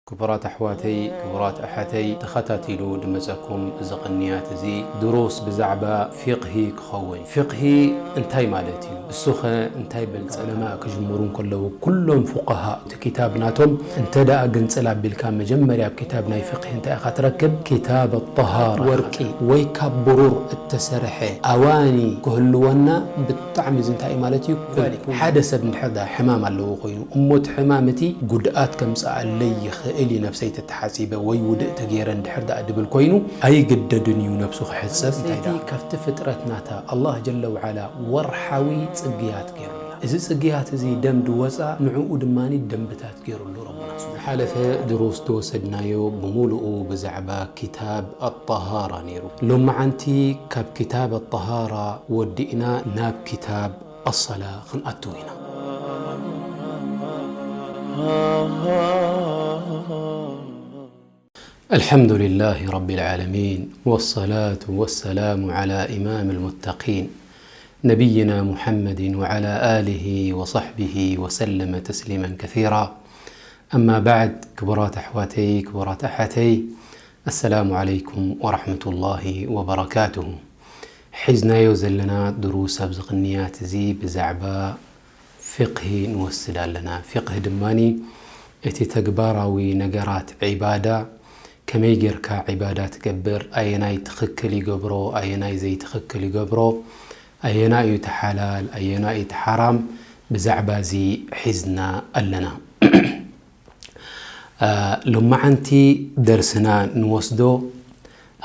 ክቡራት ኣሕዋተይ፣ ክቡራት ኣሓተይ፣ ተኸታቲሉ ድመጸኩም እዚ ቅንያት እዚ ድሩስ ብዛዕባ ፊቕሂ ክኸውን። ፊቕሂ እንታይ ማለት እዩ? እሱኸ እንታይ በልጸ? ዕለማ ክጅምሩ እንከለዉ ኩሎም ፉቃሃ እቲ ክታብ ናቶም እንተ ደኣ ግንጽል ኣቢልካ መጀመርያ ኣብ ክታብ ናይ ፊቕሂ እንታይ ኢኻ ትረክብ? ክታብ ኣጠሃራ። ወርቂ ወይ ካብ ብሩር እተሰርሐ ኣዋኒ ክህልወና ብጣዕሚ እዚ እንታይ እዩ ማለት እዩ? ሓደ ሰብ እንድሕር ደኣ ሕማም ኣለዎ ኮይኑ እሞ እቲ ሕማም እቲ ጉድኣት ከምጽኣለይ ይኽእል እዩ ነብሰይ ተተሓጺበ ወይ ውድእ ተገይረ እንድሕር ደኣ ድብል ኮይኑ ኣይግደድን እዩ ነብሱ ክሕጸብ። እንታይ ደኣ ካብቲ ፍጥረት ናታ ኣላህ ጀለ ወዓላ ወርሓዊ ጽግያት ገይሩላ። እዚ ጽግያት እዚ ደም ድወጻ ንዕኡ ድማ ደንብታት ገይሩሉ ረቡና ስብሓነ። ዝሓለፈ ድሩስ ዝወሰድናዮ ብምሉኡ ብዛዕባ ክታብ ኣጠሃራ ነይሩ። ሎመዓንቲ ካብ ክታብ ኣጠሃራ ወዲእና ናብ ክታብ ኣሰላ ክንኣትው ኢና። الحمد لله رب العالمين، والصلاة والسلام على إمام المتقين، نبينا محمد وعلى آله وصحبه وسلم تسليما كثيرا. أما بعد، ክቡራት ኣሕዋተይ፣ ክቡራት ኣሓተይ፣ السلام عليكم ورحمة الله وبركاته. ሒዝናዮ ዘለና ድሩስ ኣብዚ ቅንያት እዚ ብዛዕባ ፊቕሂ ንወስድ ኣለና። ፊቕሂ ድማኒ እቲ ተግባራዊ ነገራት ዒባዳ፣ ከመይ ጌርካ ዒባዳ ትገብር፣ ኣየናይ ትኽክል ይገብሮ፣ ኣየናይ ዘይትኽክል ይገብሮ፣ ኣየናይ እዩ እቲ ሓላል፣ ኣየናይ እዩ እቲ ሓራም፣ ብዛዕባ እዚ ሒዝና ኣለና። ሎመዓንቲ ደርስና ንወስዶ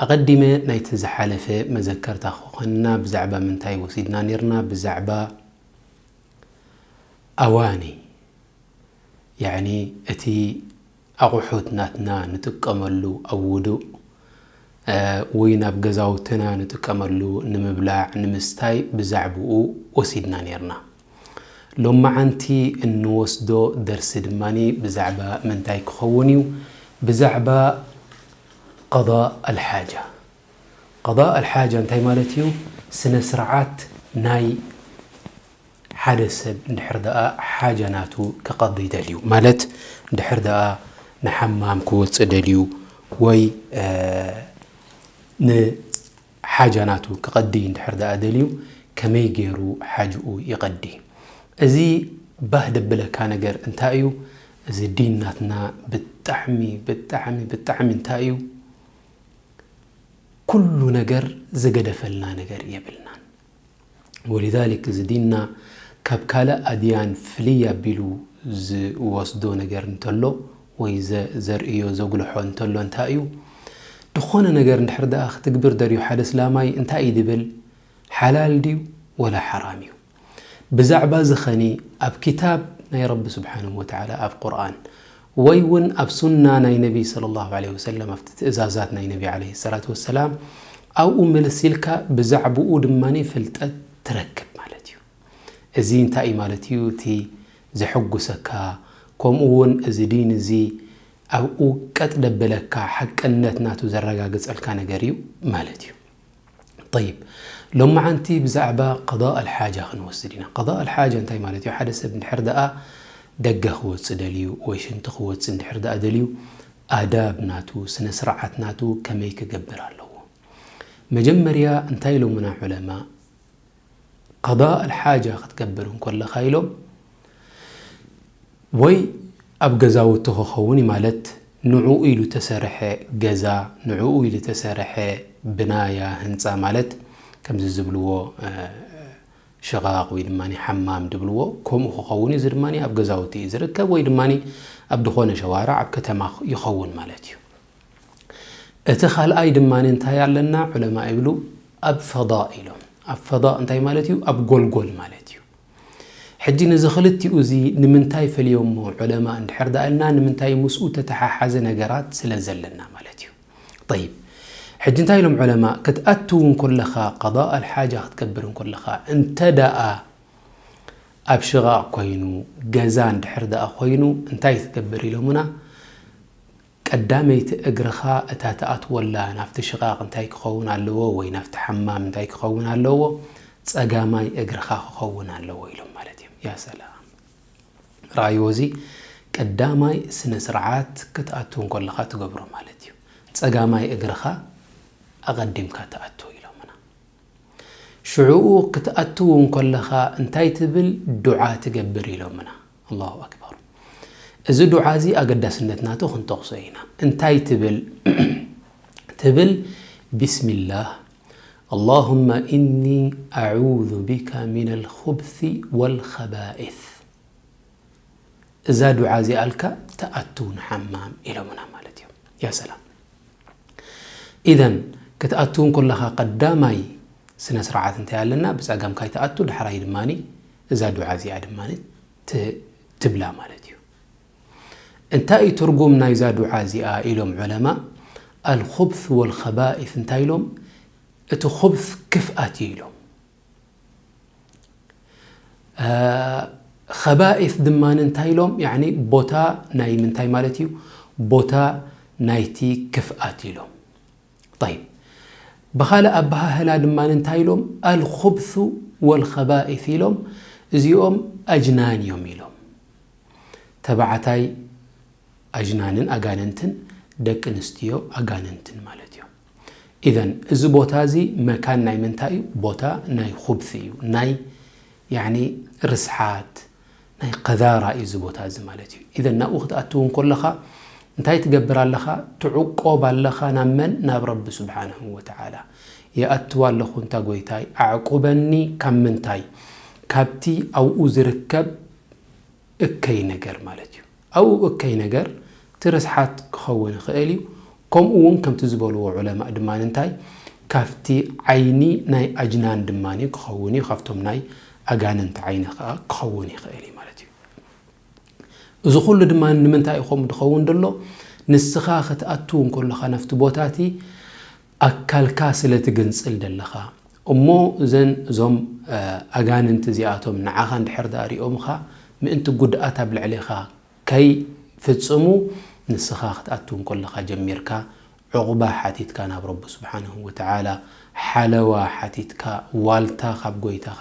ኣቐዲመ ናይቲ ዝሓለፈ መዘከርታ ክኾንና ብዛዕባ ምንታይ ወሲድና ነይርና? ብዛዕባ ኣዋኒ፣ ያዕኒ እቲ ኣቑሑት ናትና ንጥቀመሉ ኣብ ውዱእ ወይ ናብ ገዛውትና ንጥቀመሉ ንምብላዕ ንምስታይ ብዛዕብኡ ወሲድና ነይርና። ሎመዓንቲ እንወስዶ ደርሲ ድማ ብዛዕባ ምንታይ ክኸውን እዩ? ብዛዕባ ቀዳእ ኣልሓጃ። ቀዳእ ኣልሓጃ እንታይ ማለት እዩ? ስነ ስርዓት ናይ ሓደ ሰብ እንድሕር ደኣ ሓጃ ናቱ ክቐዲ ደልዩ፣ ማለት እንድሕር ደኣ ንሓማም ክወፅእ ደልዩ ወይ ንሓጃ ናቱ ክቐዲ እንድሕር ደኣ ደልዩ ከመይ ገይሩ ሓጅኡ ይቐዲ? እዚ ባህ ደብለካ ነገር እንታይ እዩ? እዚ ዲን ናትና ብጣዕሚ ብጣዕሚ ብጣዕሚ እንታይ እዩ? ኩሉ ነገር ዝገደፈልና ነገር የብልናን። ወሊዛሊክ እዚ ዲንና ካብ ካልእ ኣድያን ፍልይ ኣቢሉ ዝወስዶ ነገር እንተሎ ወይ ዘርእዮ ዘጉልሖ እንተሎ እንታይ እዩ? ዝኾነ ነገር እንድሕር ደኣ ክትግብር ደልዩ ሓደ እስላማይ እንታይ እዩ ድብል? ሓላል ድዩ ወላ ሓራም እዩ? ብዛዕባ እዚ ኸኒ ኣብ ክታብ ናይ ረቢ ስብሓንሁ ወተዓላ ኣብ ቁርኣን ወይ እውን ኣብ ሱና ናይ ነቢ ሰለላሁ ዐለይሂ ወሰለም ኣብቲ ትእዛዛት ናይ ነቢ ዐለይሂ ሰላቱ ወሰላም ኣብኡ መልስ ኢልካ ብዛዕብኡ ድማ ፍልጠት ትረክብ ማለት እዩ። እዚ እንታይ እዩ ማለት እዩ? እቲ ዘሐጉሰካ ከምኡ እውን እዚ ዲን እዚ ኣብኡ ቀጥ ደበለካ ሓቅነት ናቱ ዘረጋግፀልካ ነገር እዩ ማለት እዩ። ጠይብ፣ ሎመዓንቲ ብዛዕባ ቀዳእ ኣልሓጃ ክንወስድ ኢና። ቀዳእ ኣልሓጃ እንታይ ማለት እዩ? ሓደ ሰብ እንድሕር ደኣ ደገ ክወፅእ ደልዩ ወይ ሽንቲ ክወፅእ እንድሕር ደኣ ደልዩ ኣዳብ ናቱ ስነ ስርዓት ናቱ ከመይ ክገብር ኣለዎ? መጀመርያ እንታይ ኢሎምና ዑለማ? ቀዳእ ኣልሓጃ ክትገብር እንከለኻ ኢሎም ወይ ኣብ ገዛውቲ ክኸውን እዩ፣ ማለት ንዕኡ ኢሉ ተሰርሐ ገዛ፣ ንዕኡ ኢሉ ተሰርሐ ብናያ፣ ህንፃ፣ ማለት ከምዚ ዝብልዎ ሽቓቕ ወይ ድማ ሓማም ድብልዎ፣ ከምኡ ክኸውን እዩ። እዚ ድማ ኣብ ገዛውቲ እዩ ዝርከብ ወይ ድማ ኣብ ዝኾነ ሸዋርዕ ኣብ ከተማ ይኸውን ማለት እዩ። እቲ ካልኣይ ድማ እንታይ ኣለና? ዑለማ ይብሉ ኣብ ፈዳእ ኢሎም። ኣብ ፈዳእ እንታይ ማለት እዩ? ኣብ ጎልጎል ማለት እዩ። ሕጂ ነዚ ክልቲኡ እዚ ንምንታይ ፈልዮሞ ዑለማ እንድሕር ደኣ ኢልና፣ ንምንታይ ምስኡ ተተሓሓዘ ነገራት ስለ ዘለና ማለት እዩ። ጠይብ፣ ሕጂ እንታይ ኢሎም ዑለማ? ክትኣትው እንከለኻ፣ ቀዳእ ኣልሓጃ ክትገብር እንከለኻ፣ እንተ ደኣ ኣብ ሽቓቕ ኮይኑ፣ ገዛ እንድሕር ደኣ ኮይኑ፣ እንታይ ትገብር ኢሎምና? ቀዳመይቲ እግርኻ እታ ትኣትወላ ናብቲ ሽቓቕ እንታይ ክኸውን ኣለዎ ወይ ናብቲ ሓማም እንታይ ክኸውን ኣለዎ? ጸጋማይ እግርኻ ክኸውን ኣለዎ ኢሎም ማለት እዮም። ያ ሰላም። ረኣይዎ እዚ ቀዳማይ ስነ ስርዓት ክትኣቱ እንከለኻ ትገብሮ ማለት እዩ። ጸጋማይ እግርኻ ኣቐዲምካ ትኣቱ ኢሎምና። ሽዕኡ ክትኣትው እንከለኻ እንታይ ትብል? ዱዓ ትገብር ኢሎምና። ኣላሁ ኣክበር። እዚ ዱዓ እዚ ኣገዳስነት ናቱ ክንጠቕሶ ኢና። እንታይ ትብል? ትብል፣ ቢስሚላህ፣ ኣላሁመ ኢኒ ኣዑዙ ቢካ ሚነል ኹብሲ ወል ኸባኢስ። እዛ ዱዓ እዚኣ ኣልካ ትኣቱ ንሓማም ኢሎምና ማለት እዩ። ያ ሰላም። ኢዘን ክትኣቱ እንከለኻ ቀዳማይ ስነ ስርዓት እንታይ ኣለና? ብጸጋምካ ይትኣቱ፣ ዳሕራይ ድማ እዛ ዱዓ እዚኣ ድማ ት- ትብላ ማለት እዩ። እንታይ እዩ ትርጉም ናይዛ ዱዓ እዚኣ ኢሎም ዑለማ? ኣልኹብስ ወልኸባኢስ እንታይ ኢሎም? እቲ ኹብስ ክፍኣት እዩ ኢሎም። ኸባኢስ ድማ እንታይ ኢሎም? ያኒ ቦታ ናይ ምንታይ ማለት እዩ? ቦታ ናይቲ ክፍኣት ኢሎም። ጠይብ፣ ብኻልእ ኣበሃህላ ድማ እንታይ ኢሎም? ኣልኹብሱ ወልኸባኢስ ኢሎም። እዚኦም ኣጅናን እዮም ኢሎም። ተባዕታይ ኣጅናንን ኣጋንንትን፣ ደቂ ኣንስትዮ ኣጋንንትን ማለት እዮም። ኢዘን እዚ ቦታ እዚ መካን ናይ ምንታይ እዩ? ቦታ ናይ ኹብስ እዩ፣ ናይ ያኒ ርስሓት፣ ናይ ቀዛራ እዩ እዚ ቦታ እዚ ማለት እዩ። ኢዘን ናብኡ ክትኣትው እንከለኻ እንታይ ትገብር ኣለኻ? ትዕቆብ ኣለኻ። ናብ መን? ናብ ረቢ ስብሓንሁ ወተዓላ። ይኣትው ኣለኹ እንታ ጎይታይ፣ ኣዕቁበኒ። ካብ ምንታይ? ካብቲ ኣብኡ ዝርከብ እከይ ነገር ማለት እዩ። ኣብኡ እከይ ነገር እቲ ርስሓት ክኸውን ይኽእል እዩ። ከምኡ እውን ከምቲ ዝበልዎ ዑለማእ ድማ እንታይ ካብቲ ዓይኒ ናይ ኣጅናን ድማ ክኸውን እዩ፣ ካብቶም ናይ ኣጋንንቲ ዓይኒ ከዓ ክኸውን ይኽእል እዩ ማለት እዩ። እዚ ኩሉ ድማ ንምንታይ እዩ ከምኡ ዝኸውን ዘሎ? ንስኻ ክትኣቱ እንከለኻ ናብቲ ቦታ እቲ ኣካልካ ስለ ትግንጽል ዘለኻ እሞ እዘን እዞም ኣጋንንቲ እዚኣቶም ንዓኻ እንድሕር ደኣ ሪኦምኻ ምእንቲ ጉድኣት ኣብ ልዕሌኻ ከይፍጽሙ ንስኻ ክትኣቱ እንከለኻ ጀሚርካ ዑቕባ ሓቲትካ ናብ ረቢ ስብሓንሁ ወተዓላ፣ ሓለዋ ሓቲትካ፣ ዋልታ ካብ ጎይታኻ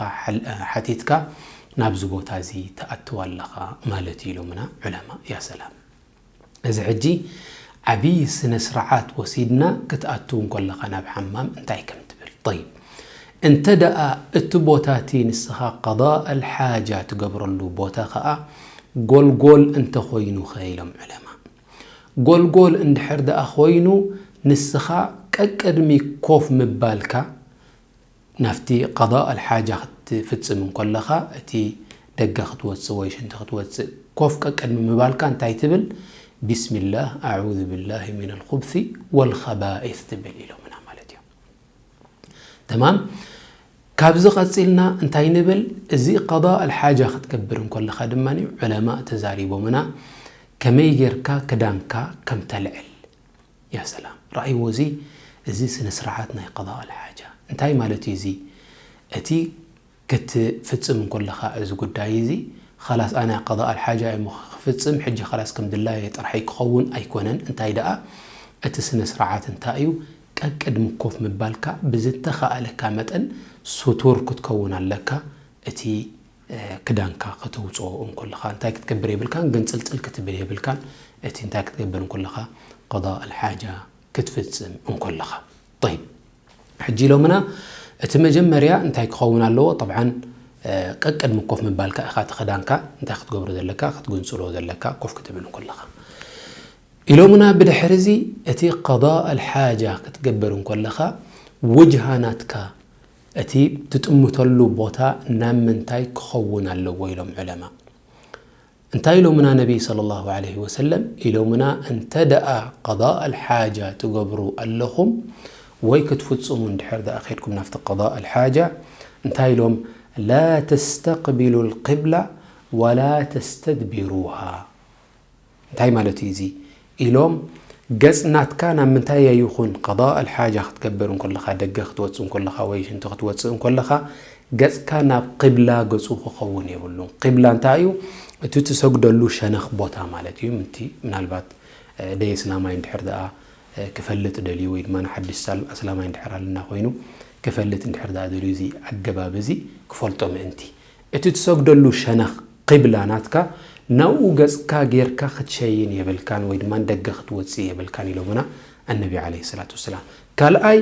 ሓቲትካ ናብዚ ቦታ እዚ ትኣትው ኣለኻ ማለት እዩ ኢሎምና ዑለማ። ያ ሰላም። እዚ ሕጂ ዓብዪ ስነ ስርዓት ወሲድና ክትኣትው እንከለኻ ናብ ሓማም እንታይ ከም ትብል። ጠይብ፣ እንተ ደኣ እቲ ቦታ እቲ ንስኻ ቀዳእ ኣልሓጃ ትገብረሉ ቦታ ኸኣ ጎልጎል እንተኾይኑ ኸ ኢሎም ዑለማ። ጎልጎል እንድሕር ደኣ ኾይኑ ንስኻ ቀቅድሚ ኮፍ ምባልካ ናብቲ ቀዳእ ኣልሓጃ ክትፍጽም እንከለኻ እቲ ደገ ክትወጽእ ወይ ሽንቲ ክትወጽእ ኮፍ ቀቅድሚ ምባልካ እንታይ ትብል? ቢስሚላህ ኣዑዙ ቢላሂ ሚነል ኹብሲ ወልኸባኢስ ትብል ኢሎምና ማለት እዩ። ተማም። ካብዚ ቀጺልና እንታይ ንብል? እዚ ቀዳእ ኣልሓጃ ክትገብር እንከለኻ ድማ ዑለማ ተዛሪቦምና ከመይ ጌርካ ክዳንካ ከም ተልዕል። ያ ሰላም። ረኣይዎ እዚ፣ እዚ ስነ ስርዓት ናይ ቀዳእ ኣልሓጃ እንታይ ማለት እዩ? እዚ እቲ ክትፍጽም እንከለኻ እዚ ጉዳይ እዚ ኻላስ ኣነ ቀዳእ ኣልሓጃ እየ ክፍጽም ሕጂ ኻላስ ከም ድላየ ጥራሐይ ክኸውን ኣይኮነን። እንታይ ደኣ እቲ ስነ ስርዓት እንታይ እዩ? ቀቅድሚ ኮፍ ምባልካ ብዝተኻእለካ መጠን ስቱር ክትከውን ኣለካ። እቲ ክዳንካ ከተውፅኦ እንከለኻ እንታይ ክትገብር የብልካን፣ ግንፅልፅል ክትብል የብልካን። እቲ እንታይ ክትገብር እንከለኻ ቀዳእ ኣልሓጃ ክትፍፅም እንከለኻ። ጠይብ፣ ሕጂ ኢሎምና እቲ መጀመርያ እንታይ ክኸውን ኣለዎ? ጠብዓን ቀቅድሚ ኮፍ ምባልካ ኢኻ እቲ ክዳንካ እንታይ ክትገብሮ ዘለካ? ክትግንፅሎ ዘለካ ኮፍ ክትብል እንከለኻ ኢሎምና። ብድሕሪ እዚ እቲ ቀዳእ ኣልሓጃ ክትገብር እንከለኻ ውጅሃ ናትካ እቲ ትጥምተሉ ቦታ ናብ ምንታይ ክኸውን ኣለዎ ኢሎም ዑለማ። እንታይ ኢሎምና ነቢይ ሰለላሁ ዐለይሂ ወሰለም? ኢሎምና እንተ ደኣ ቀዳእ ኣልሓጃ ትገብሩ ኣለኹም ወይ ክትፍጽሙ እንድሕር ደኣ ኸድኩም ናብቲ ቀዳእ ኣልሓጃ እንታይ ኢሎም? ላ ተስተቅቢሉ ልቅብላ ወላ ተስተድቢሩሃ። እንታይ ማለት እዩ እዚ ኢሎም? ገጽ ናትካ ናብ ምንታይ ኣይኹን ቀዳእ ኣልሓጃ ክትገብር እንከለኻ ደገ ክትወጽእ እንከለኻ ወይ ሽንቲ ክትወጽእ እንከለኻ ገጽካ ናብ ቂብላ ገጹ ክኸውን የብሉን። ቂብላ እንታይ እዩ? እቲ ትሰግደሉ ሸነኽ ቦታ ማለት እዩ። ምንቲ ምናልባት ደይ እስላማይ እንድሕር ደኣ ክፈልጥ ደልዩ ወይ ድማ ንሓድሽ ኣስላማይ እንድሕር ኣለና ኮይኑ ክፈልጥ እንድሕር ደኣ ደልዩ እዚ ኣገባብ እዚ ክፈልጦ ምእንቲ እቲ ትሰግደሉ ሸነኽ ቂብላ ናትካ ናብኡ ገጽካ ጌርካ ክትሸይን የብልካን ወይ ድማ ንደገ ክትወጽእ የብልካን ኢሎምና ኣነቢ ዓለይሂ ሰላቱ ወሰላም። ካልኣይ፣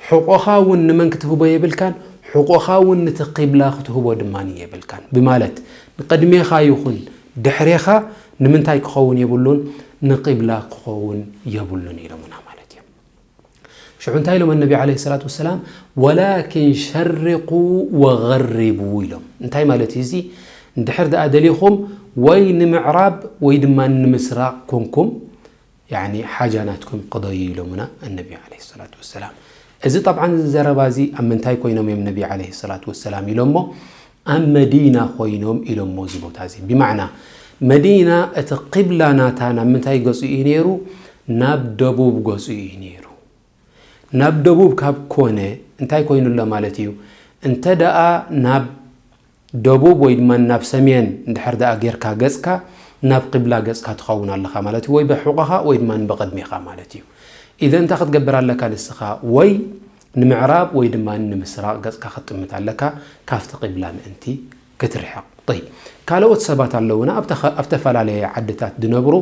ሕቖኻ እውን ንመን ክትህቦ የብልካን፣ ሕቖኻ እውን ነቲ ቂብላ ክትህቦ ድማ የብልካን ብማለት፣ ንቕድሜኻ ይኹን ድሕሬኻ ንምንታይ ክኸውን የብሉን? ንቂብላ ክኸውን የብሉን ኢሎምና ማለት እዮም። ሽዑ እንታይ ኢሎም ኣነቢ ዓለይሂ ሰላቱ ወሰላም? "ወላኪን ሸርቁ ወገርቡ" ኢሎም። እንታይ ማለት እዩ እዚ? እንድሕር ደኣ ደሊኹም ወይ ንምዕራብ ወይ ድማ ንምስራቕ ኮንኩም፣ ያኒ ሓጃ ናትኩም ቅደዩ ኢሎምና ኣነቢ ዓለይሂ ሰላቱ ወሰላም። እዚ ጠብዓን እዚ ዘረባ እዚ ኣብ ምንታይ ኮይኖም እዮም ነቢ ዓለይሂ ሰላቱ ወሰላም ኢሎሞ? ኣብ መዲና ኮይኖም ኢሎሞ እዚ ቦታ እዚ። ብማዕና መዲና እቲ ቂብላ ናታ ናብ ምንታይ ገጹ እዩ ነይሩ? ናብ ደቡብ ገጹ እዩ ነይሩ። ናብ ደቡብ ካብ ኮነ እንታይ ኮይኑ ኣሎ ማለት እዩ? እንተ ደኣ ናብ ደቡብ ወይ ድማ ናብ ሰሜን እንድሕር ደኣ ጌርካ ገጽካ፣ ናብ ቂብላ ገጽካ ትኸውን ኣለኻ ማለት እዩ። ወይ ብሕቖኻ ወይ ድማ ብቕድሜኻ ማለት እዩ። ኢዘን እንታይ ክትገብር ኣለካ ንስኻ? ወይ ንምዕራብ ወይ ድማ ንምስራቕ ገጽካ ክትጥምት ኣለካ፣ ካብቲ ቂብላ ምእንቲ ክትርሕቕ። ጠይብ፣ ካልኦት ሰባት ኣለዉና ኣብ ተኸ-፣ ኣብ ተፈላለየ ዓድታት ዝነብሩ።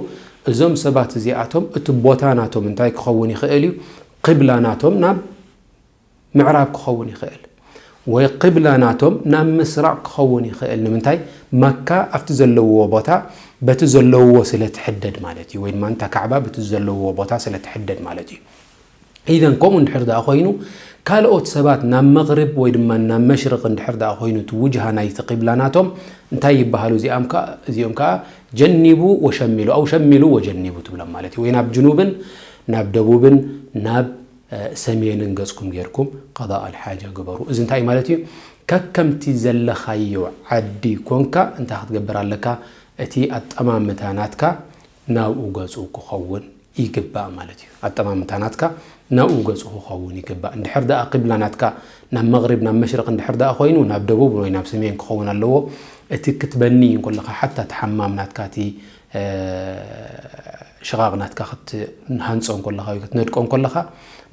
እዞም ሰባት እዚኣቶም እቲ ቦታ ናቶም እንታይ ክኸውን ይኽእል እዩ? ቂብላ ናቶም ናብ ምዕራብ ክኸውን ይኽእል፣ ወይ ቂብላ ናቶም ናብ ምስራቕ ክኸውን ይኽእል። ንምንታይ? መካ ኣብቲ ዘለውዎ ቦታ በቲ ዘለውዎ ስለ ትሕደድ ማለት እዩ፣ ወይ ድማ እታ ካዕባ በቲ ዘለውዎ ቦታ ስለ ትሕደድ ማለት እዩ። ኢዘን ከምኡ እንድሕር ደኣ ኮይኑ፣ ካልኦት ሰባት ናብ መቕርብ ወይ ድማ ናብ መሽርቕ እንድሕር ደኣ ኮይኑ፣ እቲ ውጅሃ ናይቲ ቂብላ ናቶም እንታይ ይበሃሉ? እዚኣም ከ-፣ እዚኦም ከኣ ጀኒቡ ወሸሚሉ፣ ኣው ሸሚሉ ወጀኒቡ ትብሎም ማለት እዩ። ወይ ናብ ጅኑብን ናብ ደቡብን ናብ፣ እ፣ ሰሜንን ገጽኩም ጌርኩም ቀዳእ ኣልሓጃ ግበሩ። እዚ እንታይ ማለት እዩ? ከከምቲ ዘለኻዮ ዓዲ ኮንካ እንታይ ክትገብር ኣለካ? እቲ ኣጠማምታ ናትካ ናብኡ ገጹ ክኸውን ይግባእ ማለት እዩ። ኣጠማምታ ናትካ ናብኡ ገጹ ክኸውን ይግባእ። እንድሕር ደኣ ቂብላ ናትካ ናብ መቕሪብ፣ ናብ መሽርቕ እንድሕር ደኣ ኮይኑ፣ ናብ ደቡብ ወይ ናብ ሰሜን ክኸውን ኣለዎ። እቲ ክትበኒ እንከለኻ፣ ሓታ እቲ ሓማም ናትካ፣ እቲ፣ እ፣ ሽቓቕ ናትካ ክትሃንጾ እንከለኻ ወይ ክትነድቆ እንከለኻ፣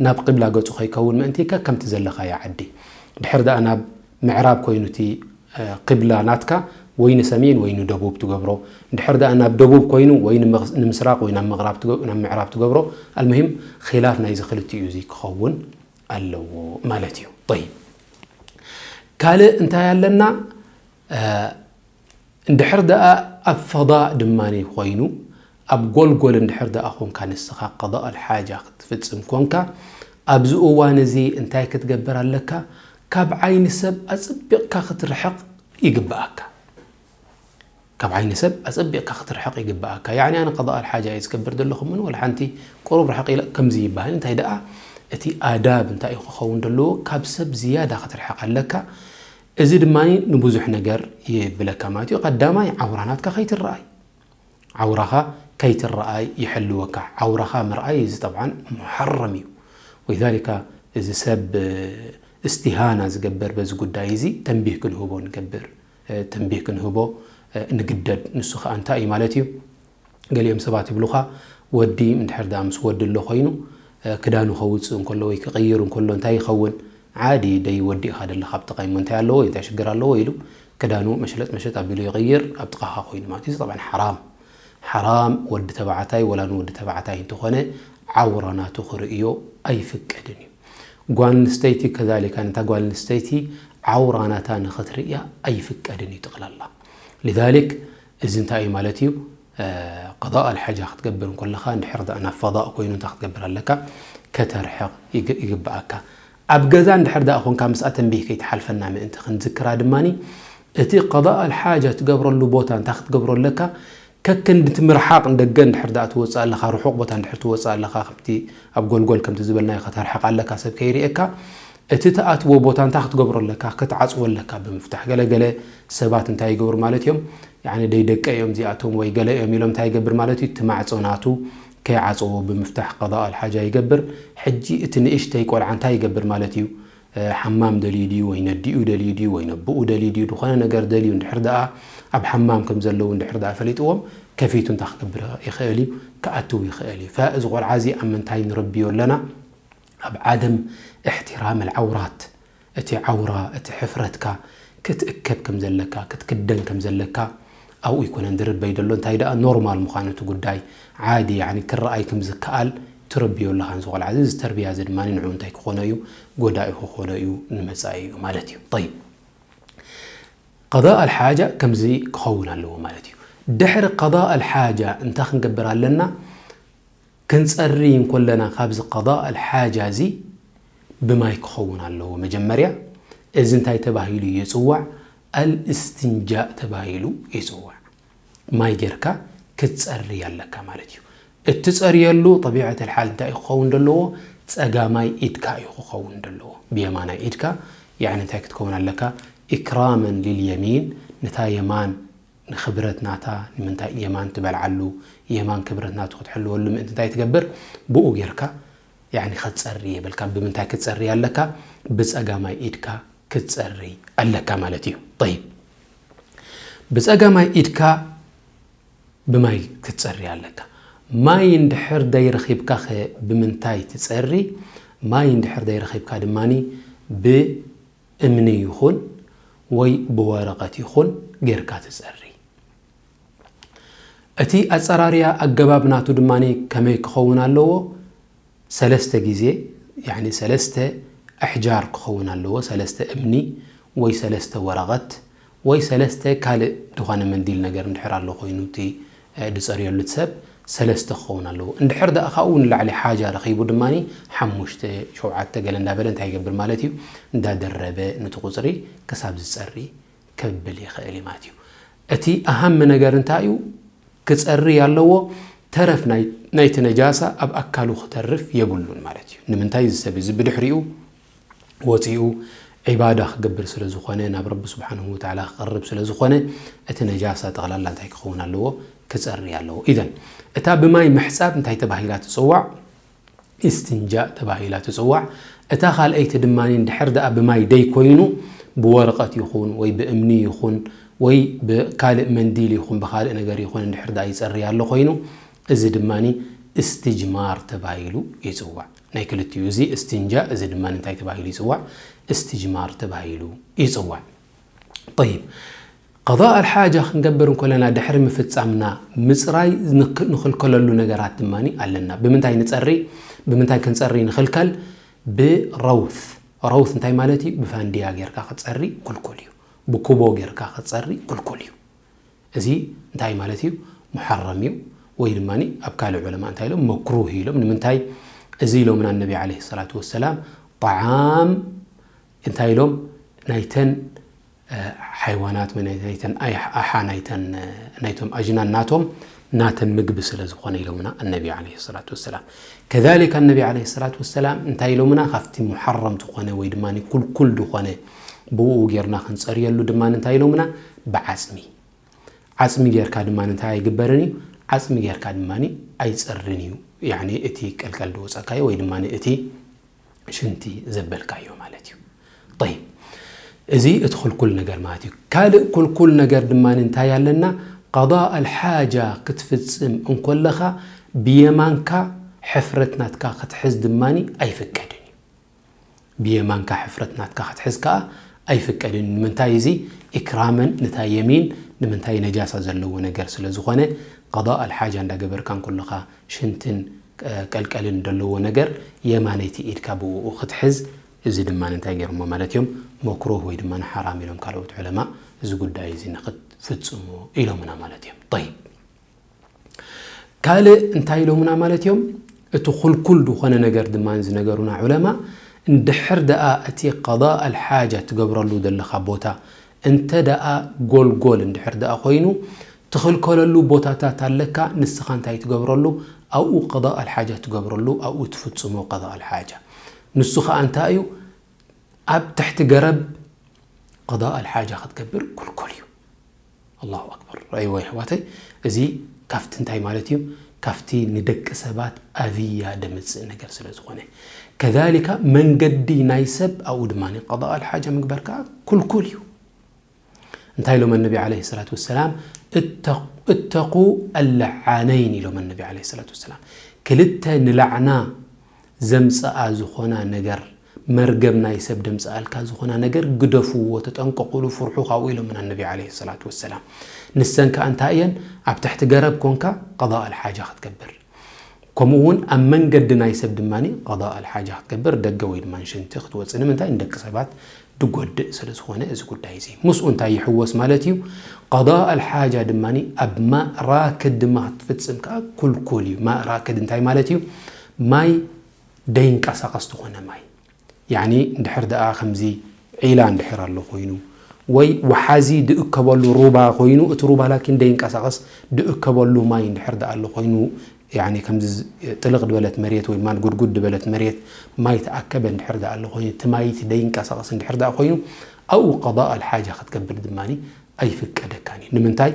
ናብ ቂብላ ገጹ ከይከውን ምእንቲ ከከምቲ ዘለኻዮ ዓዲ። ድሕር ደኣ ናብ ምዕራብ ኮይኑ እቲ እ፣ ቂብላ ናትካ ወይ ንሰሜን ወይ ንደቡብ ትገብሮ። እንድሕር ደኣ ናብ ደቡብ ኮይኑ ወይ ንምስ-፣ ንምስራቕ ወይ ናብ ምቕራብ ትገ-፣ ናብ ምዕራብ ትገብሮ። ኣልሙሂም ኺላፍ ናይዚ ክልቲኡ እዚ ክኸውን ኣለዎ ማለት እዩ። ጠይብ። ካልእ እንታይ ኣለና? እ፣ እንድሕር ደኣ ኣብ ፈዳእ ድማ ኮይኑ፣ ኣብ ጎልጎል እንድሕር ደኣ ኾንካ ንስኻ ቀዳእ ኣልሓጃ ክትፍጽም ኮንካ፣ ኣብዚ እዋን እዚ እንታይ ክትገብር ኣለካ? ካብ ዓይኒ ሰብ ኣጸቢቕካ ክትርሕቕ ይግብኣካ። ካብ ዓይኒ ሰብ ኣጸቢቕካ ክትርሕቕ ይግብኣካ። ያዕኒ ኣነ ቀዳእ ኣልሓጃ እየ ዝገብር ዘለኹ፣ ምን ወላ ሓንቲ ቁሩብ ርሕቕ ኢለ ከምዚ ይበሃል። እንታይ ደኣ እቲ ኣዳብ እንታይ እዩ ክኸውን ዘለዎ? ካብ ሰብ ዝያዳ ክትርሕቕ ኣለካ። እዚ ድማ ንብዙሕ ነገር ይብለካ ማለት እዩ። ቀዳማይ ዓውራ ናትካ ከይትረኣይ። ዓውራኻ ከይትረኣይ ይሕልወካ። ዓውራኻ ምርኣይ እዚ ጠብዓን ሙሓረም እዩ። ወሊዛሊካ እዚ ሰብ፣ እ፣ እስትሃና ዝገብር በዚ ጉዳይ እዚ ተንቢህ ክንህቦ ንገብር፣ እ፣ ተንቢህ ክንህቦ፣ እ፣ ንግደድ። ንሱ ኸኣ እንታይ እዩ ማለት እዩ? ገሊኦም ሰባት ይብሉኻ፣ ወዲ እንድሕር ደኣ ምስ ወዲ ኣሎ ኮይኑ፣ እ፣ ክዳኑ ከውጽእ እንከሎ ወይ ክቕይር እንከሎ እንታይ ይኸውን? ዓዲ ደይ ወዲ ኢኻ ደለኻ ኣብ ጥቓይ፣ እሞ እንታይ ኣለዎ? እንታይ ሽግር ኣለዎ? ኢሉ ክዳኑ መሽለጥ መሸጥ ኣቢሉ ይቕይር ኣብ ጥቓኻ ኮይኑ ማለት እዩ። እዚ ጠብዓን ሓራም። ሓራም ወዲ ተባዕታይ ወላ ንወዲ ተባዕታይ እንተኾነ ዓውራ ናቱ ክርእዮ ኣይፍቀድን እዩ። ጓል ኣንስተይቲ ከዛሊካ ነታ ጓል ኣንስተይቲ ዓውራ ናታ ንኽትርእያ ኣይፍቀድን እዩ ጠቕላላ። ሊዛሊክ እዚ እንታይ እዩ ማለት እዩ? እ፣ ቀዳእ ኣልሓጃ ክትገብር እንከለኻ እንድሕር ደኣ ናብ ፈዳእ ኮይኑ እንታይ ክትገብር ኣለካ? ከተርሕቕ ይግ-፣ ይግብኣካ። ኣብ ገዛ እንድሕር ደኣ ኾንካ ምስኣ ተንቢህ ከይትሓልፈና ምእንቲ ክንዝክራ ድማኒ፣ እቲ ቀዳእ ኣልሓጃ ትገብረሉ ቦታ እንታይ ክትገብሮ ኣለካ? ከክንዲ እቲ ምርሓቕ ንደገ እንድሕር ደኣ ትወጽእ ኣለኻ፣ ርሑቕ ቦታ እንድሕር ትወጽእ ኣለኻ፣ ከምቲ ኣብ ጎልጎል ከምቲ ዝበልናዮ ከተርሕቕ ኣለካ፣ ሰብ ከይርእየካ። እቲ ትኣትዎ ቦታ እንታይ ክትገብሮ ኣለካ? ክትዓጽዎ ኣለካ ብምፍታሕ። ገለ ገለ ሰባት እንታይ ይገብሩ ማለት እዮም? ያዕኒ ደይ ደቀ እዮም እዚኣቶም ወይ ገለ እዮም ኢሎም እንታይ ይገብር ማለት እዩ? እቲ ማዕጾ ናቱ ከይዓጸዎ ብምፍታሕ ቀዳእ ኣልሓጃ ይገብር። ሕጂ እቲ ንእሽተይ ቆልዓ እንታይ ይገብር ማለት እዩ? እ፣ ሓማም ደልዩ ድዩ ወይ ነዲኡ ደልዩ ድዩ ወይ ነብኡ ደልዩ ድዩ ዝኾነ ነገር ደልዩ እንድሕር ደኣ ኣብ ሓማም ከም ዘለዉ እንድሕር ደኣ ፈሊጥዎም ከፊቱ እንታይ ክገብር ይኽእል እዩ? ክኣትው ይኽእል እዩ። ፈ-፣ እዚ ቆልዓ እዚ ኣብ ምንታይ ንረብዮ ኣለና? ኣብ ዓደም እሕትራም ኣልዓውራት፣ እቲ ዓውራ፣ እቲ ሕፍረትካ ክትእከብ ከም ዘለካ፣ ክትክደን ከም ዘለካ፣ ኣብኡ ኣይኮነን ዝርበይ ዘሎ፣ እንታይ ደኣ ኖርማል ምዃኑ እቲ ጉዳይ ዓዲ፣ ያኒ ክረኣይ ከም ዝከኣል ትረብዮ ኣለኻ ንዚ ቆልዓ እዚ። እዚ ተርብያ እዚ ድማ ንዕኡ እንታይ ክኾኖ እዩ? ጎዳኢ ክኾኖ እዩ ንመጻኢ እዩ ማለት እዩ። ጠይብ፣ ቀዳእ ኣልሓጃ ከምዚ ክኸውን ኣለዎ ማለት እዩ። ድሕሪ ቀዳእ ኣልሓጃ እንታይ ክንገብር ኣለና? ክንጸሪ እንኮለና ካብዚ ቀዳእ ኣልሓጃ እዚ ብማይ ክኸውን ኣለዎ መጀመርያ። እዚ እንታይ ተባሂሉ ይጽዋዕ? ኣልእስትንጃእ ተባሂሉ ይጽዋዕ። ማይ ጌርካ ክትጸሪ ኣለካ ማለት እዩ። እትጸርየሉ ጠቢዐት ኣልሓል እንታይ እዩ ክኸውን ዘለዎ? ጸጋማይ ኢድካ እዩ ክኸውን ዘለዎ። ብየማናይ ኢድካ፣ ያኒ እንታይ ክትከውን ኣለካ? ኢክራመን ሊልየሚን፣ ነታ የማን ንኽብረት ናታ፣ ንምንታይ የማን ትበልዓሉ? የማን ክብረት ናቱ ክትሕልወሉ ምእንቲ እንታይ ትገብር? ብኡ ጌርካ፣ ያኒ፣ ክትጸሪ የብልካ። ብምንታይ ክትጸሪ ኣለካ? ብጸጋማይ ኢድካ ክትጸሪ ኣለካ ማለት እዩ። ጠይብ፣ ብጸጋማይ ኢድካ ብማይ ክትጸሪ ኣለካ። ማይ እንድሕር ደይረኺብካ ኸ ብምንታይ ትጸሪ? ማይ እንድሕር ደይረኺብካ ድማኒ ብእምኒ ይኹን ወይ ብወረቐት ይኹን ጌርካ ትጸሪ። እቲ ኣጸራርያ ኣገባብ ናቱ ድማኒ ከመይ ክኸውን ኣለዎ? ሰለስተ ግዜ፣ ያኒ ሰለስተ ኣሕጃር ክኸውን ኣለዎ። ሰለስተ እምኒ ወይ ሰለስተ ወረቐት ወይ ሰለስተ ካልእ ዝኾነ መንዲል ነገር እንድሕር ኣሎ ኮይኑ፣ እቲ፣ እ፣ ዝጸርየሉ ሰብ ሰለስተ ክኸውን ኣለዎ። እንድሕር ደኣ ካብኡ ንላዕሊ ሓጃ ረኺቡ ድማኒ ሓሙሽተ፣ ሸውዓተ ገለ እንዳበለ እንታይ ይገብር ማለት እዩ? እንዳደረበ ነቲ ቁጽሪ ክሳብ ዝጸሪ ከብል ይኽእል እዩ ማለት እዩ። እቲ ኣሃም ነገር እንታይ እዩ? ክጸሪ ኣለዎ። ተረፍ ናይ-፣ ናይቲ ነጃሳ ኣብ ኣካሉ ክተርፍ የብሉን ማለት እዩ። ንምንታይ? እዚ ሰብ እዚ ብድሕሪኡ ወጺኡ ዒባዳ ክገብር ስለ ዝኾነ፣ ናብ ረቢ ስብሓንሁ ወተዓላ ክቐርብ ስለ ዝኾነ፣ እቲ ነጃሳ ጠቕላላ እንታይ ክኸውን ኣለዎ? ክጸሪ ኣለዎ። ኢዘን፣ እታ ብማይ ምሕጻብ እንታይ ተባሂላ ትጽዋዕ? ኢስትንጃእ ተባሂላ ትጽዋዕ። እታ ካልኣይቲ ድማ እንድሕር ደኣ ብማይ ደይኮይኑ፣ ብወረቐት ይኹን ወይ ብእምኒ ይኹን ወይ ብካልእ መንዲል ይኹን ብኻልእ ነገር ይኹን እንድሕር ደኣ ይጸሪ ኣሎ ኮይኑ፣ እዚ ድማ እስትጅማር ተባሂሉ ይጽዋዕ። ናይ ክልቲኡ፣ እዚ እስትንጃእ፣ እዚ ድማ እንታይ ተባሂሉ ይጽዋዕ? እስትጅማር ተባሂሉ ይጽዋዕ። ጠይብ፣ ቀዳእ ኣልሓጃ ክንገብር እንከለና ድሕሪ ምፍጻምና ምጽራይ ንክ-፣ ንኽልከለሉ ነገራት ድማ ኣለና። ብምንታይ ንጸሪ? ብምንታይ ክንጸሪ ንኽልከል? ብረውት። ረውት እንታይ ማለት እዩ? ብፋንድያ ጌርካ ክጸሪ ክልኩል እዩ። ብኩቦ ጌርካ ክጸሪ ክልኩል እዩ። እዚ እንታይ ማለት እዩ? ሙሓረም እዩ። ወይ ድማ ኣብ ካልእ ዑለማ እንታይ ኢሎም? መክሩህ ኢሎም። ንምንታይ? እዚ ኢሎምና ነቢ ዓለይሂ ሰላቱ ወሰላም፣ ጠዓም እንታይ ኢሎም? ናይተን፣ እ፣ ሓይዋናት ወይ ናይ-፣ ናይተን ኣይ-፣ ኣሓ ናይተን፣ እ፣ ናይቶም ኣጅናን ናቶም፣ ናተን ምግቢ ስለ ዝኾነ ኢሎምና ኣነቢ ዓለይሂ ሰላቱ ወሰላም። ከዛሊከ ኣነቢ ዓለይሂ ሰላቱ ወሰላም እንታይ ኢሎምና? ካብቲ ሙሓረም ዝኾነ ወይ ድማ ኩልኩል ዝኾነ ብኡ ጌርና ክንጸርየሉ ድማ እንታይ ኢሎምና? ብዓጽሚ። ዓጽሚ ጌርካ ድማ እንታይ ኣይግበርን እዩ? ዓጽሚ ጌርካ ድማ ኣይጸርን እዩ። ያኒ እቲ ቀልቀል ዝወጸካዮ ወይ ድማ እቲ ሽንቲ ዘበልካዮ ማለት እዩ። ጠይብ፣ እዚ እቲ ክልኩል ነገር ማለት እዩ። ካልእ ክልኩል ነገር ድማ እንታይ ኣለና? ቀዳእ ኣልሓጃ ክትፍጽም እንኮለኻ ብየማንካ ሕፍረት ናትካ ክትሕዝ ድማ ኣይፍቀድን እዩ። ብየማንካ ሕፍረት ናትካ ክትሕዝ ከኣ ኣይፍቀድን። ንምንታይ? እዚ ኢክራመን ነታ የሚን፣ ንምንታይ? ነጃሳ ዘለዎ ነገር ስለ ዝኾነ፣ ቀዳእ ኣልሓጃ እንዳገበርካ እንከለኻ ሽንትን፣ እ፣ ቀልቀልን ዘለዎ ነገር የማነይቲ ኢድካ ብኡ ክትሕዝ፣ እዚ ድማ እንታይ ገይሮሞ ማለት እዮም? መክሩህ ወይ ድማ ሓራም ኢሎም ካልኦት ዑለማ፣ እዚ ጉዳይ እዚ ንኽትፍጽሙ ኢሎምና ማለት እዮም። ጠይብ። ካልእ እንታይ ኢሎምና ማለት እዮም? እቲ ኩልኩል ዝኾነ ነገር ድማ ዝነገሩና ዑለማ፣ እንድሕር ደኣ እቲ ቀዳእ ኣልሓጃ ትገብረሉ ዘለኻ ቦታ እንተ ደኣ ጎልጎል እንድሕር ደኣ ኮይኑ፣ ትኽልከለሉ ቦታታት ኣለካ፣ ንስኻ እንታይ ትገብረሉ? ኣብኡ ቀዳእ ኣልሓጃ ትገብረሉ፣ ኣብኡ ትፍጽሞ ቀዳእ ኣልሓጃ። ንሱ ኸኣ እንታይ እዩ? ኣብ ትሕቲ ገረብ ቀዳእ ኣልሓጃ ክትገብር ክልኩል እዩ። ኣላሁ ኣክበር። ረእይዎ የሕዋተይ፣ እዚ ካብቲ እንታይ ማለት እዩ? ካብቲ ንደቂ ሰባት ኣዝያ ደምጽእ ነገር ስለ ዝኾነ። ከዛሊካ መንገዲ ናይ ሰብ ኣብኡ ድማ ቀዳእ ኣልሓጃ ምግባር ከኣ ክልኩል እዩ። እንታይ ኢሎም ኣነቢ ዓለይሂ ሰላቱ ወሰላም? እተ-፣ እተቁ ኣለዓነይን ኢሎም ኣነቢ ዓለይሂ ሰላቱ ወሰላም። ክልተ ንላዕና ዘምጽኣ ዝኾና ነገር መርገም ናይ ሰብ ደምፅኣልካ ዝኾና ነገር ግደፍዎ፣ ተጠንቀቑሉ፣ ፍርሑ ካብኡ ኢሎምና ነቢ ዓለይሂ ሰላቱ ወሰላም። ንሰን ከኣ እንታይ እየን? ኣብ ትሕቲ ገረብ ኮንካ ቀዳእ ኣልሓጃ ክትገብር፣ ከምኡ እውን ኣብ መንገዲ ናይ ሰብ ድማ ቀዳእ ኣልሓጃ ክትገብር፣ ደገ ወይ ድማ ንሽንቲ ክትወፅእ። ንምንታይ? ንደቂ ሰባት ድጎድእ ስለ ዝኾነ እዚ ጉዳይ እዚ። ምስኡ እንታይ ይሕወስ ማለት እዩ? ቀዳእ ኣልሓጃ ድማ ኣብ ማእ ራክድ ድማ ክትፍፅም ከኣ ኩልኩል እዩ። ማእ ራክድ እንታይ ማለት እዩ? ማይ ደይንቀሳቐስ ዝኾነ ማይ። ያኒ እንድሕር ደኣ ከምዚ ዒላ እንድሕር ኣሎ ኮይኑ፣ ወይ ወሓዚ ድእከበሉ ሩባ ኮይኑ፣ እቲ ሩባ ላኪን ደይንቀሳቐስ ድእከበሉ ማይ እንድሕር ደኣ ኣሎ ኮይኑ፣ ያኒ ከምዚ ዝ-፣ ጥልቕ ድበለት መሬት ወይ ማን ጉድጉድ ድበለት መሬት ማይ ተኣከበ እንድሕር ደኣ ኣሎ ኮይኑ፣ እቲ ማይ እቲ ደይንቀሳቐስ እንድሕር ደኣ ኮይኑ፣ ኣብኡ ቀዳእ ኣልሓጃ ክትገብር ድማ ኣይፍቀደካን እዩ። ንምንታይ?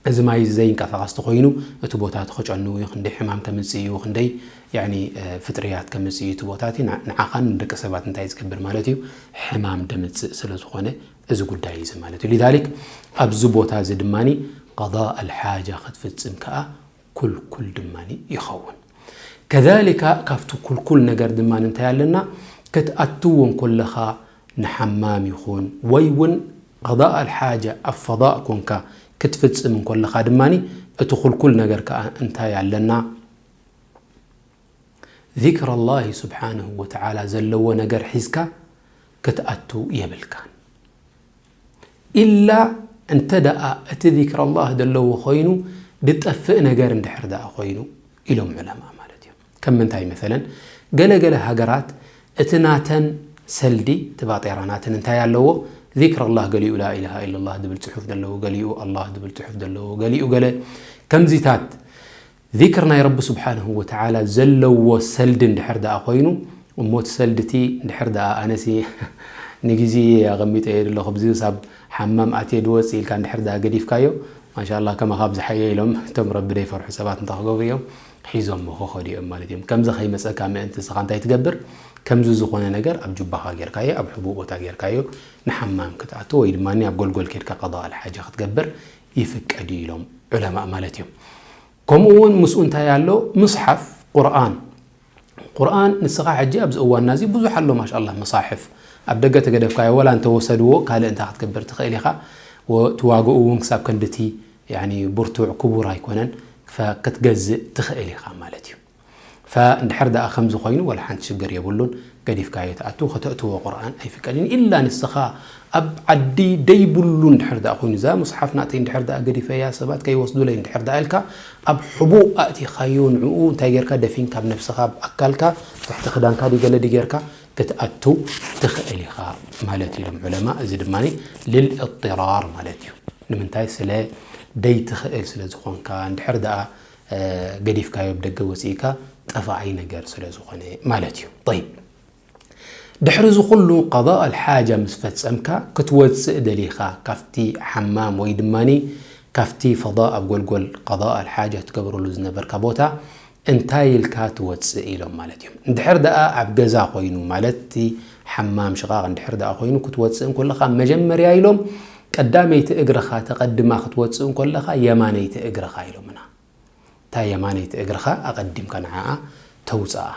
እዚ ማይ እዚ ዘይንቀሳቐስ ተኾይኑ፣ እቲ ቦታ እቲ ክጨኑ እዩ፣ ክንደይ ሕማም ከምጽእ እዩ፣ ክንደይ፣ ያኒ፣ እ፣ ፍጥርያት ከምጽእ እዩ፣ እቲ ቦታ እቲ ንዓ-፣ ንዓኻን ንደቂ ሰባት እንታይ ዝገብር ማለት እዩ? ሕማም ደምጽእ ስለ ዝኾነ፣ እዚ ጉዳይ እዚ ማለት እዩ። ሊዛሊክ፣ ኣብዚ ቦታ እዚ ድማኒ ቀዳእ ኣልሓጃ ክትፍጽም ከኣ ኩልኩል ድማኒ ይኸውን። ከዛሊካ፣ ካብቲ ኩልኩል ነገር ድማኒ እንታይ ኣለና? ክትኣትዎ እንኮለኻ ንሓማም ይኹን፣ ወይ እውን ቀዳእ ኣልሓጃ ኣብ ፈዳእ ኮንካ ክትፍጽም እንኮለኻ ድማኒ፣ እቲ ኩልኩል ነገር ከኣ እንታይ ኣለና? ዚክር ኣላሂ ስብሓንሁ ወተዓላ ዘለዎ ነገር ሒዝካ ክትኣቱ የብልካን። ኢላ እንተ ደኣ እቲ ዚክር ኣላህ ዘለዎ ኮይኑ፣ ድጠፍእ ነገር እንድሕር ደኣ ኮይኑ፣ ኢሎም ዑለማ ማለት እዩ። ከም ምንታይ መሰለን፣ ገለ ገለ ሃገራት እቲ ናተን ሰልዲ፣ እቲ ባጤራ ናተን እንታይ ኣለዎ? ዚክር ኣላህ ገሊኡ ላኢላሃ ኢለላህ ድብል ጽሑፍ ዘለዎ፣ ገሊኡ ኣላህ ድብል ጽሑፍ ዘለዎ፣ ገሊኡ ገለ ከምዚታት ዚክር ናይ ረቢ ስብሓንሁ ወተዓላ ዘለዎ ሰልዲ እንድሕር ደኣ ኮይኑ፣ እሞ እቲ ሰልዲ እቲ እንድሕር ደኣ ኣነሲ ንግዜ ኣቐሚጠዮ ዘለኹ፣ ብዚ ሳብ ሓማም ኣትየ ድወጽእ ኢልካ እንድሕር ደኣ ገዲፍካዮ፣ ማሻኣላህ፣ ከማኻ ብዝሓዮ ኢሎም እቶም ረቢ ደይፈርሑ ሰባት እንታይ ክገብሩ እዮም? ሒዞሞ ክኸዱ እዮም ማለት እዮም። ከምዚ ከይመጸካ ምእንቲ ንስኻ እንታይ ትገብር? ከምዚ ዝኾነ ነገር ኣብ ጁባኻ ጌርካዮ፣ ኣብ ሕቡእ ቦታ ጌርካዮ፣ ንሓማም ክትኣቱ ወይ ድማ ኣብ ጎልጎል ኬድካ ቀዳእ ኣልሓጃ ክትገብር ይፍቀድ እዩ ኢሎም ዑለማእ ማለት እዮም። ከምኡ እውን ምስኡ እንታይ ኣሎ? ምስሓፍ ቁርኣን። ቁርኣን ንስኻ ሕጂ ኣብዚ እዋንና እዚ ብዙሕ ኣሎ፣ ማሻኣላህ፣ መሳሕፍ ኣብ ደገ ተገደፍካዮ፣ ወላ እንተወሰድዎ ካልእ እንታይ ክትገብር ትኽእል ኢኻ። ወ-፣ እቲ ዋግኡ እውን ክሳብ ክንድቲ፣ ያኒ፣ ብርቱዕ ክቡር ኣይኮነን፣ ፈ-፣ ክትገዝእ ትኽእል ኢኻ ማለት እዩ። ፈ-፣ እንድሕር ደኣ ከምዚ ኮይኑ፣ ወላ ሓንቲ ሽግር የብሉን፣ ገዲፍካዮ ትኣቱ፣ ከተእትዎ ቁርኣን ኣይፍቀድን። ኢላ ንስኻ ኣብ ዓዲ ደይብሉ እንድሕር ደኣ ኮይኑ፣ እዛ ሙስሓፍ ናተይ እንድሕር ደኣ ገዲፈያ፣ ሰባት ከይወስዱለይ እንድሕር ደኣ ኢልካ፣ ኣብ ሕቡእ ኣእቲኻዮ፣ ንዕኡ እንታይ ጌርካ፣ ደፊንካ፣ ኣብ ነብስኻ፣ ኣብ ኣካልካ፣ ትሕቲ ክዳንካ ድዩ ገለ ድዩ ጌርካ ክትኣቱ ትኽእል ኢኻ ማለት እዩ ኢሎም ዑለማ። እዚ ድማ ልልእጥራር ማለት እዩ። ንምንታይ? ስለ ደይትኽእል ስለ ዝኾንካ፣ እንድሕር ደኣ፣ እ፣ ገዲፍካዮ፣ ብደገ ወፂእካ፣ ጠፋኣይ ነገር ስለ ዝኾነ ማለት እዩ። ጠይብ። ድሕሪ እዚ ኩሉ ቀዳእ ኣልሓጃ ምስ ፈጸምካ፣ ክትወጽእ ደሊኻ ካብቲ ሓማም ወይ ድማኒ ካብቲ ፈዳእ ኣብ ጎልጎል ቀዳእ ኣልሓጃ ትገብረሉ ዝነበርካ ቦታ እንታይ ኢልካ ትወጽእ ኢሎም ማለት እዮም። እንድሕር ደኣ ኣብ ገዛ ኮይኑ፣ ማለት እቲ ሓማም ሽቓቕ እንድሕር ደኣ ኮይኑ ክትወጽእ እንከለኻ፣ መጀመርያ ኢሎም ቀዳመይቲ እግርኻ ተቐድማ ክትወጽእ እንከለኻ የማነይቲ እግርኻ ኢሎምና። እታ የማነይቲ እግርኻ ኣቐዲምካ ንዓኣ ተውፅኣ።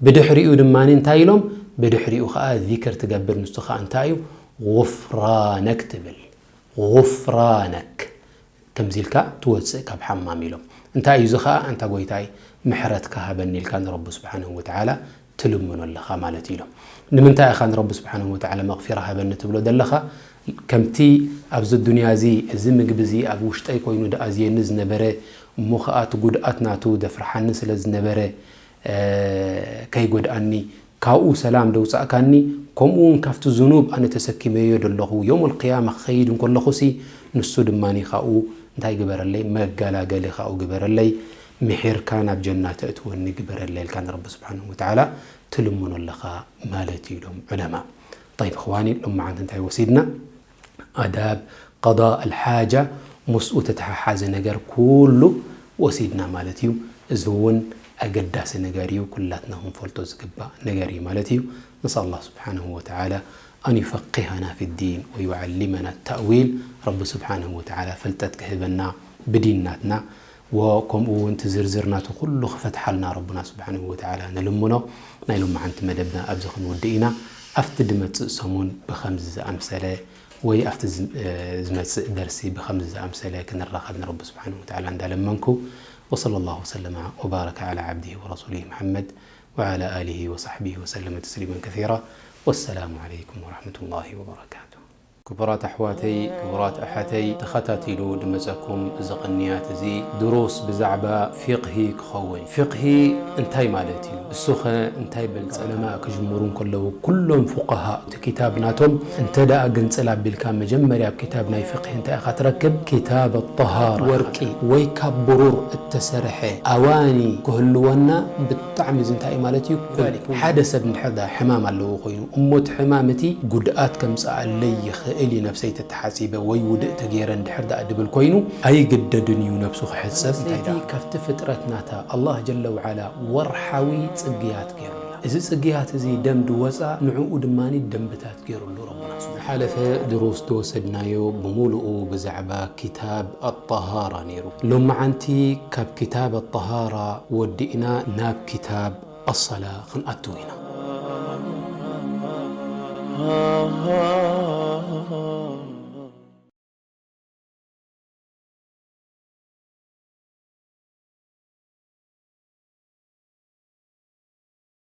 ብድሕሪኡ ድማ እንታይ ኢሎም? ብድሕሪኡ ኸዓ ዚክር ትገብር፣ ንሱ ኸዓ እንታይ እዩ? ጉፍራነክ ትብል። ጉፍራነክ። ከምዚ ኢልካ ትወፅእ ካብ ሓማም ኢሎም። እንታይ እዩ እዚ ኸዓ? ኣንታ ጎይታይ፣ ምሕረትካ ሃበኒ ኢልካ ንረቢ ስብሓንሁ ወተዓላ ትልምኖ ኣለኻ ማለት እዩ ኢሎም። ንምንታይ ኢኻ ንረቢ ስብሓንሁ ወተዓላ መቕፊራ ሃበኒ ትብሎ ዘለኻ? ከምቲ ኣብዚ ዱንያ እዚ፣ እዚ ምግቢ እዚ ኣብ ውሽጠይ ኮይኑ ደኣ ዝየኒ ዝነበረ፣ እሞ ኸኣ እቲ ጉድኣት ናቱ ደፍርሓኒ ስለ ዝነበረ፣ እ፣ ከይጎድኣኒ፣ ካብኡ ሰላም ደውጻእካኒ፣ ከምኡ እውን ካብቲ ዝኑብ ኣነ ተሰኪመዮ ዘለኹ፣ የውመል ቅያማ ክኸይድ እንከለኹሲ፣ ንሱ ድማኒ ካብኡ እንታይ ግበረለይ? መገላገሊ ካብኡ ግበረለይ፣ ምሒርካ ናብ ጀና ተእትወኒ ግበረለይ ኢልካ ንረቢ ስብሓንሁ ወተዓላ ትልምኖ ኣለኻ ማለት እዩ ኢሎም ዑለማ። ጠይብ፣ እኽዋኒ፣ ሎማዓንቲ እንታይ ወሲድና? ኣዳብ ቀዳእ ኣልሓጃ፣ ምስኡ ተተሓሓዘ ነገር ኩሉ ወሲድና ማለት እዩ። እዚ እውን ኣገዳሲ ነገር እዩ፣ ኩላትና ክንፈልጦ ዝግባእ ነገር እዩ ማለት እዩ። ነስኣል ኣላህ ስብሓንሁ ወተዓላ ኣን ዩፈቂሃና ፊ ዲን ወዩዓሊመና ተእዊል። ረቢ ስብሓንሁ ወተዓላ ፍልጠት ክህበና ብዲን ናትና፣ ወከምኡ እውን እቲ ዝርዝር ናቱ ኩሉ ክፈትሓልና ረቡና ስብሓንሁ ወተዓላ ንልምኖ። ናይ ሎማዓንቲ መደብና ኣብዚ ክንውድእ ኢና። ኣብቲ ድመጽእ ሰሙን ብኸምዚ ዝኣምሰለ ወይ ኣብቲ ዝመጽእ ደርሲ ብኸምዚ ዝኣምሰለ ክንራኸብ ንረቢ ስብሓንሁ ወተዓላ እንዳለመንኩ፣ ወሰለ ላሁ ወሰለመ ወባረከ ዓላ ዓብዲሂ ወረሱሊሂ ሙሓመድ ወዓላ ኣሊሂ ወሳሕቢሂ ወሰለመ ተስሊመን ከሲራ። ወሰላሙ ዓለይኩም ወረሕመቱላሂ ወበረካቱ። ክቡራት ኣሕዋተይ፣ ክቡራት ኣሓተይ፣ ተኸታቲሉ ድመጸኩም እዚ ቅንያት እዚ ድሩስ ብዛዕባ ፊቕሂ ክኸውን። ፊቕሂ እንታይ ማለት እዩ? እሱኸ እንታይ በልጸ? ዑለማ ክጅምሩ እንከለዉ ኩሎም ፉቀሃ እቲ ኪታብ ናቶም እንተ ደኣ ግንጽል ኣቢልካ መጀመርያ ኣብ ኪታብ ናይ ፊቕሂ እንታይ ኢኻ ትረክብ? ኪታብ ኣጠሃራ። ወርቂ ወይ ካብ ብሩር እተሰርሐ ኣዋኒ ክህልወና ብጣዕሚ እዚ እንታይ እዩ ማለት እዩ? ኩል። ሓደ ሰብ እንድሕር ደኣ ሕማም ኣለዎ ኮይኑ እሞ እቲ ሕማም እቲ ጉድኣት ከምጽኣለይ ይኽእል እዩ ነብሰይ ተተሓጺበ ወይ ውድእ ተገይረ እንድሕር ደኣ ድብል ኮይኑ ኣይግደድን እዩ ነብሱ ክሕጸብ። እንታይ ደኣ? ካብቲ ፍጥረት ናታ ኣላህ ጀለ ወዓላ ወርሓዊ ጽግያት ገይሩላ። እዚ ጽግያት እዚ ደም ድወጻ ንዕኡ ድማ ደንብታት ገይሩሉ ረቡና ስብሓነ። ዝሓለፈ ድሩስ ዝወሰድናዮ ብምሉኡ ብዛዕባ ኪታብ ኣጠሃራ ነይሩ። ሎማዓንቲ ካብ ኪታብ ኣጠሃራ ወዲእና ናብ ኪታብ ኣሰላ ክንኣትው ኢና።